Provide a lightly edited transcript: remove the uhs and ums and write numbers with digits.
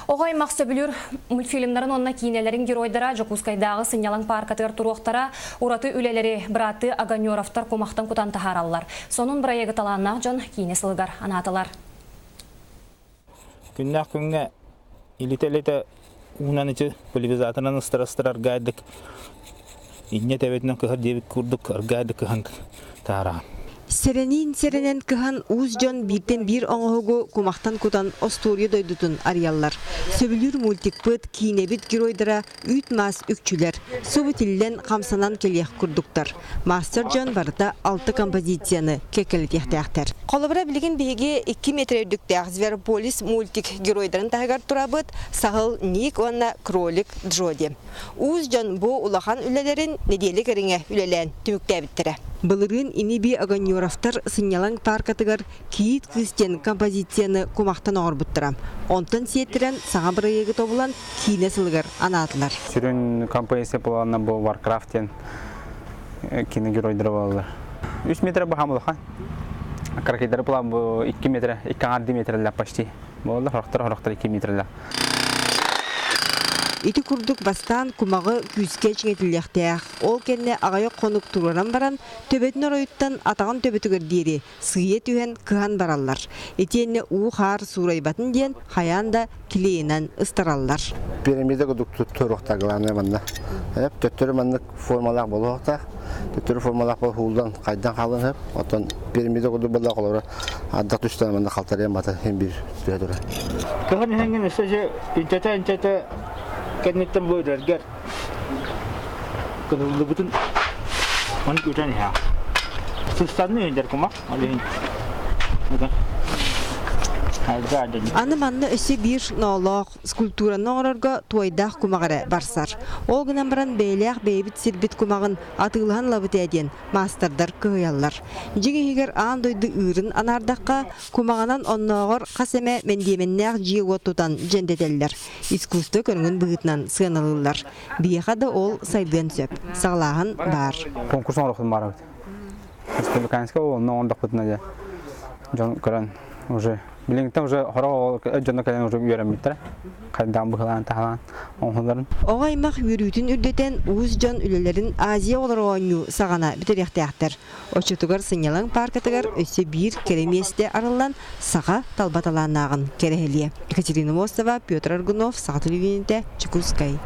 Оҕо аймах сөбүлүүр мультфильмнарын уонна киинэлэрин геройдара Дьокуускайдааҕы сынньалаҥ пааркатыгар туруохтара, ураты үлэлэри бырааттыы Огонеровтар кумахтан кутан таһаараллар. Сонун бырайыагы талааннаах дьон киинэ сылыгар анаатылар. Күннээх күҥҥэ илитэ-илитэ уунан ити пульверизаторынан ыстара-ыстара аргаайдык инньэ тэбэтинэн кыһар диэбит курдук аргаайдык кыһан таһаараҕын. Сэрэниин сэрэнэн кыһан уус дьон бииртэн биир оҥоһугу кумахтан кутан остуоруйа дойдутун арыйаллар. Сөбүлүүр мультикпыт, киинэбит геройдара үүт-маас үкчүлэр, субу тиллэн, хамсанан кэлиэх курдуктар. Маастар дьон барыта алта композицияны кэккэлэтиэхтээхтэр. Холобура, билигин биһиги 2 метр үрдүктээх Зверополис мультик геройдарын таһыгар турабыт, Саһыл Ник уонна Кролик Джоди. Уус дьон бу улахан үлэлэрин нэдиэлэ кэриҥэ үлэлээн түмүктээбиттэрэ. Былырыын ини-бии Огонеровтар сынньалаҥ пааркатыгар Кийиит кыыс диэн композицияны кумахтан оҥорбуттара. Онтон сиэттэрэн саҥа бырайыагы тобулан киинэ сылыгар анаатылар. Сүрүн композиция плана бу Warcraft диэн кино геройдара буолаллар. 3 метр баһаам улахан. Крокодилы план бу 2 метр, 2,5 метрлер почти. Буолла, хорохтор-хорохтор 2 метрлер. Ити курдук бастаан кумаҕы күүскэ чиҥэтиллиэхтээх. Ол кэннэ аҕыйах хонук туруоран баран, төбөтүн оройуттан атаҕын төбөтүгэр диэри сыыйа түһэн кыһан бараллар. Итиэннэ уу-хаар суурайбатын диэн хайаан да клейинэн ыстараллар. Пирамида курдук туруохтаах главное манна. Төттөрү маннык формалаах буолуохтаах. Төттөрү формалаах буолан хайдан хаалан сөп. Оттон пирамида курдук буолла холобура ардах түстэн манна халтарыйан бата син биир түһэ турар. Кыһын иһэҥҥин өссө инчэтэ-инчэтэ кэнниттэн бу үрэргэр кыһыллыбытын маннык үтэн иһэҕин. Сыстанны иһдэр кумах, ол иһин Аны манна өссө биир ноолоох скульптураны оҥорорго туойдаах кумах эрэ барсар. Ол гынан баран бэйэлээх бэйэбит сирбит кумаҕын атыылаһан ылабыт ээ диэн маастардар кыһыйаллар. Дьиҥ иһигэр аан дойду ыырын анаардахха, кумаҕынан оннооҕор хас эмэ мэндиэмэннээх дьиэ-уот тутан дьэндэтэллэр. Искусство көрүҥүн быһыытынан сыаналыыллар. Биһиэхэ да ол сайдыан сөп. Саҕалааһын баар. Конкурс оҥоруохпун баарабыт. Республиканскай онно оҥордохпутуна дьэ дьон көрөн уже билиҥҥиттэн уже хорох дьоно кэлэн уже үөрэммиттэрэ. Хайдаан быһылаан таһалаан оҥоһулларын. Оҕо аймах үөрүүтүн үрдэтэн уус дьон үлэлэрин Азия оҕолоро оонньуу саҕана бүтэриэхтээхтэр. Оччотугар сынньалаҥ пааркатыгар өссө биир кэрэ миэстэ арыллан саха талба талааннааҕын кэрэһилиэ. Екатерина Мостова, Петр Аргунов, Саха телевидениетэ, Чекускай.